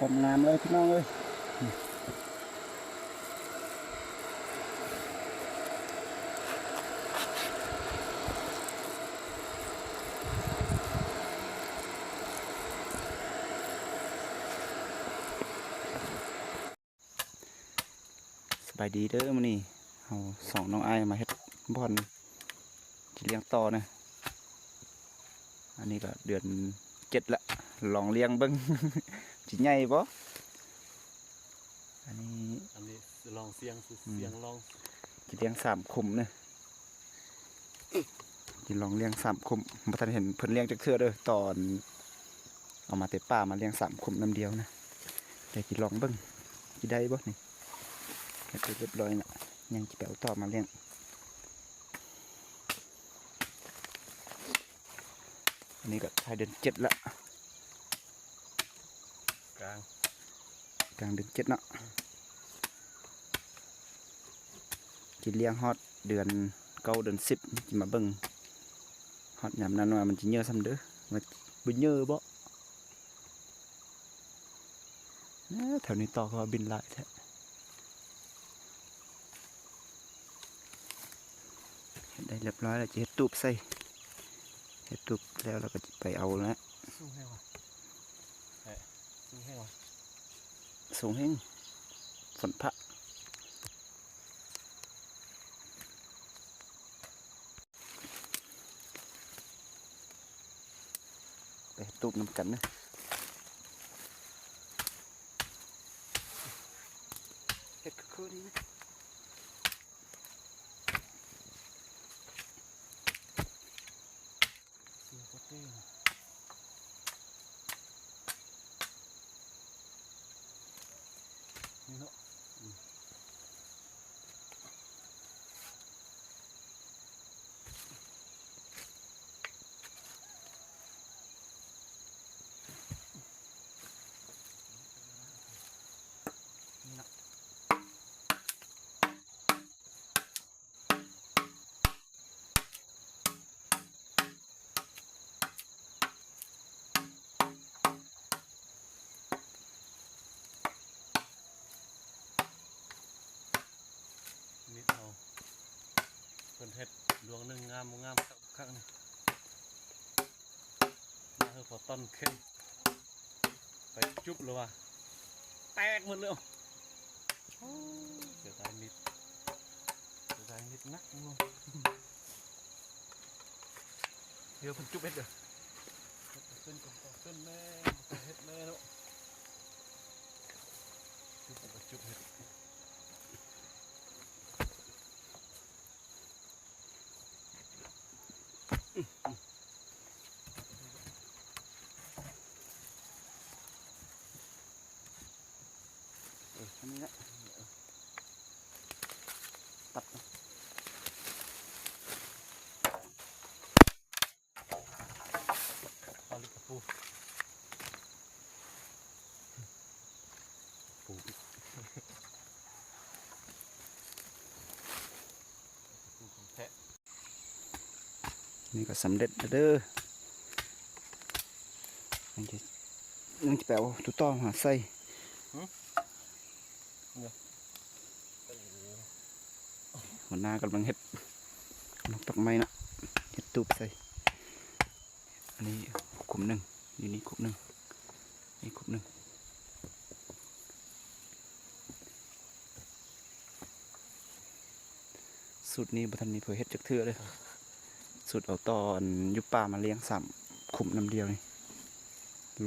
ຄວາມງາມເລີຍພີ່ນ້ອງເອີຍ. ສະບາຍດີເດີ ມື້ນີ້ເຮົາສອງນ້ອງອ້າຍມາເຮັດບ່ອນຊິລ້ຽງຕໍ່ນະ. ອັນນີ້ກໍເດືອນເຈັດລະ ລອງລ້ຽງເບິ່ງ ຊິໃຫຍ່ບໍ່. ອັນນີ້ ອັນນີ້ລອງສ່ຽງ ອືມ ສ່ຽງລອງ ຊິລ້ຽງສາມຂຸມນະ. ຊິລອງລ້ຽງສາມຂຸມ ບໍ່ທັນເຫັນເພິ່ນລ້ຽງຈັກເທື່ອເດີ ຕອນເອົາມາແຕ່ປ່າມາລ້ຽງສາມຂຸມນຳດຽວນະ. ແຕ່ຊິລອງເບິ່ງ ຊິໄດ້ບໍ່ນີ້. ເຮັດໄປຮຽບຮ້ອຍລະ ຍັງຊິໄປເອົາຕໍ່ມາລ້ຽງ. ອັນນີ້ກໍທ້າຍເດືອນເຈັດລະ ກາງ ກາງເດືອນເຈັດເນາະ. ຊິລ້ຽງຮອດເດືອນເກົ້າເດືອນສິບ ຊິມາເບິ່ງ ຮອດຍາມນັ້ນວ່າມັນຊິເຍີສ່ຳເດີ ວ່າບໍ່ເຍີບໍ່. ເອີ ແຖວນີ້ຕໍ່ຄືວ່າບິນຫຼາຍແທ້. ເຮັດໄດ້ຮຽບຮ້ອຍແລ້ວ ຈະເຮັດຕູບໃສ່ ເຮັດຕູບແລ້ວ ແລ້ວກໍຈະໄປເອົາແລ້ວ. ສູງແຮງຫວາ ເອີ ສູງແຮງຫວາ ສູງແຮງ ຝົນພະ. ໄປເຮັດຕູບນຳກັນເດີ ເຮັດຄືໆນີ້ນະ. ນີ້ເນາະ ອືມ ນີ້ເນາະ. ມິດເຮົາ ເພິ່ນເຮັດດວງໜຶ່ງງາມບໍ່ງາມຄັກໆນີ້. ມາເຮີ ພໍຕ້ອນເຂັມ ໄປຈຸບແລ້ວວ່າ ແຕກໝົດເລີຍ. ໂອ້ ເສຍດາຍມິດ ເສຍດາຍມິດໜັກເນາະ. ດຽວເພິ່ນຈຸບເຮັດເດີ ເຮັດເປັນກຳເປົາເປັນແມ່ ເຮັດແມ່ເນາະ ຈຸບ ຈຸບເຮັດ. ເອີ ທາງນີ້ແຫຼະ ຕັດ ເອົາເຫຼັກຕະປູ ປູອີກ ຕະປູຂອງແທ້. ນີ້ກໍສຳເລັດແລ້ວເດີ ຍັງຈະ ຍັງຈະໄປເອົາຕົວຕໍ່ມາໃສ່. ຫື? ຫົວໜ້າກຳລັງເຮັດ ກຳລັງຕັດໄມ້ເນາະ ເຮັດຕູບໃສ່. ອັນນີ້ຂຸມໜຶ່ງ ຢູ່ນີ້ຂຸມໜຶ່ງ ນີ້ຂຸມໜຶ່ງ. ສູດນີ້ບໍ່ທັນມີໃຜເຮັດຈັກເທື່ອເລີຍ. ສູດເອົາຕໍ່ອັນຢູ່ປ່າມາລ້ຽງສາມຂຸມນຳດຽວນີ້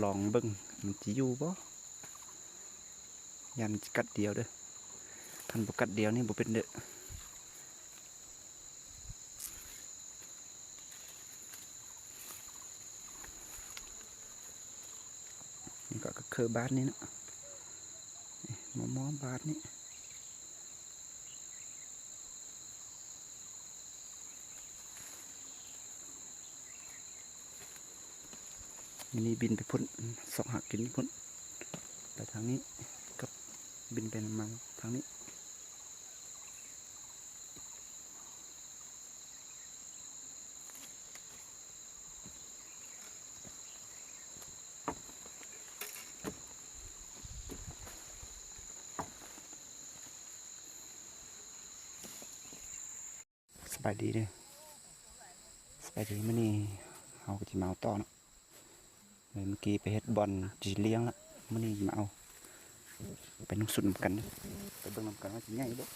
ລອງເບິ່ງມັນຊິຢູ່ບໍ່. ຢ້ານມັນຊິກັດດຽວເດີ ຄັນບໍ່ກັດດຽວນີ້ບໍ່ເປັນເດີ. ນີ້ກໍຄືບາດນີ້ເນາະ ໝໍໆບາດນີ້. ອັນນີ້ບິນໄປພຸ້ນ ຊອກຫາກິນຢູ່ພຸ້ນ ໄປທາງນີ້ ກັບບິນໄປມາທາງນີ້. ເ ສະບາຍດີເດີ ສະບາຍດີ. ມື້ນີ້ເຮົາກໍຊິມາເອົາຕໍ່ເນາະ. ມື້ກີ້ໄປເຮັດບ່ອນຈີ່ລ້ຽງລະ, ມື້ນີ້ມາເອົາໄປນຸ່ງຊຸດນຳກັນເດີ. ໄປເບິ່ງນຳກັນວ່າຊິໃຫຍ່ບໍ່.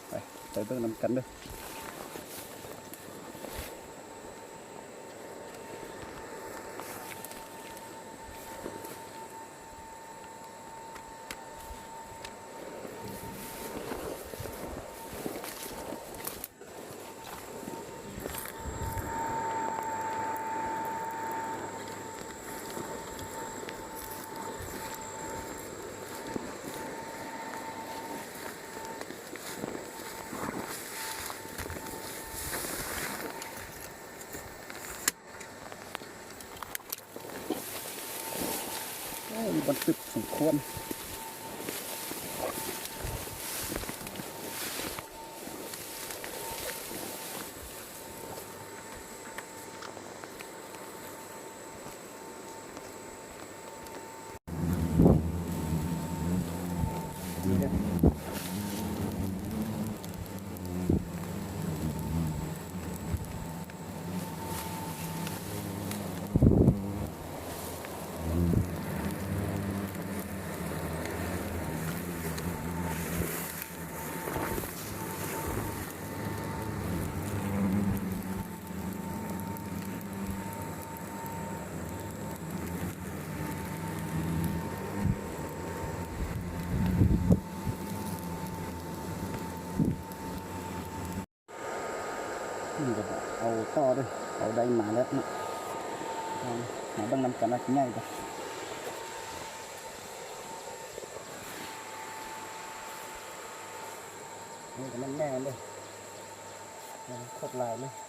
ໄປ ໄປເບິ່ງນຳກັນເດີ. ໂອ້ ມີບ່ອນຕຶບສົມຄວນ. ນີ້ກໍເອົາຕໍ່ເດີ້ ເອົາໄດ້ມາແລ້ວເນາະ. ເອົາ ມາເບິ່ງນຳກັນວ່າຊິໃຫຍ່ບໍ່. ນີ້ກໍແມ່ນແມ່ມັນເດີ້ ຍັງໂຄດຫຼາຍເລີຍ. ໂ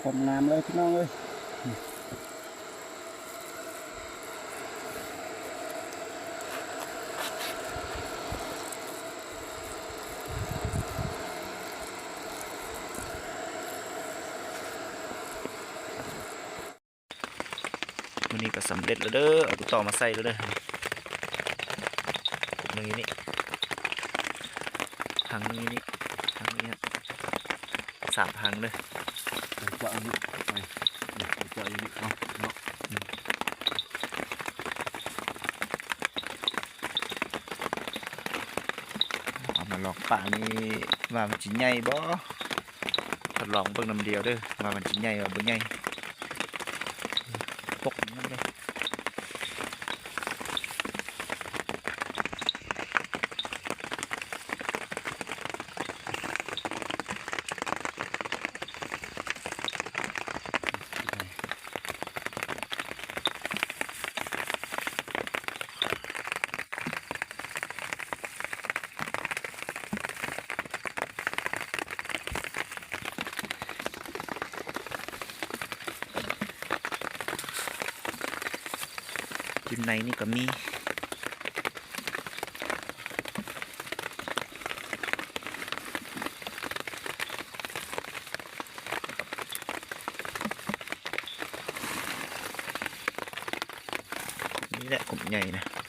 ຄວາມງາມເລີຍພີ່ນ້ອງເອີຍ. ມື້ນີ້ກໍສຳເລັດແລ້ວເດີ ເອົາຕົວຕໍ່ມາໃສ່ແລ້ວເດີ. ກຸບໜຶ່ງຢູ່ນີ້ ຖັງໜຶ່ງຢູ່ນີ້ ຖັງນີ້ ສາມຖັງເດີ. ໄປເຈາະຢູ່ນີ້ ໄປ ໄປເຈາະຢູ່ນີ້ເນາະ ເນາະ. ເອົາມາລອງປານີ້ວ່າມັນຊິໃຫຍ່ບໍ່? ທົດລອງເບິ່ງນຳດຽວເດີ ວ່າມັນຊິໃຫຍ່ບໍ່ ບໍ່ໃຫຍ່. ປົກມັນເລີຍ. ຢູ່ໃນນີ້ກໍມີ ນີ້ແຫຼະກົບໃຫຍ່ນະ.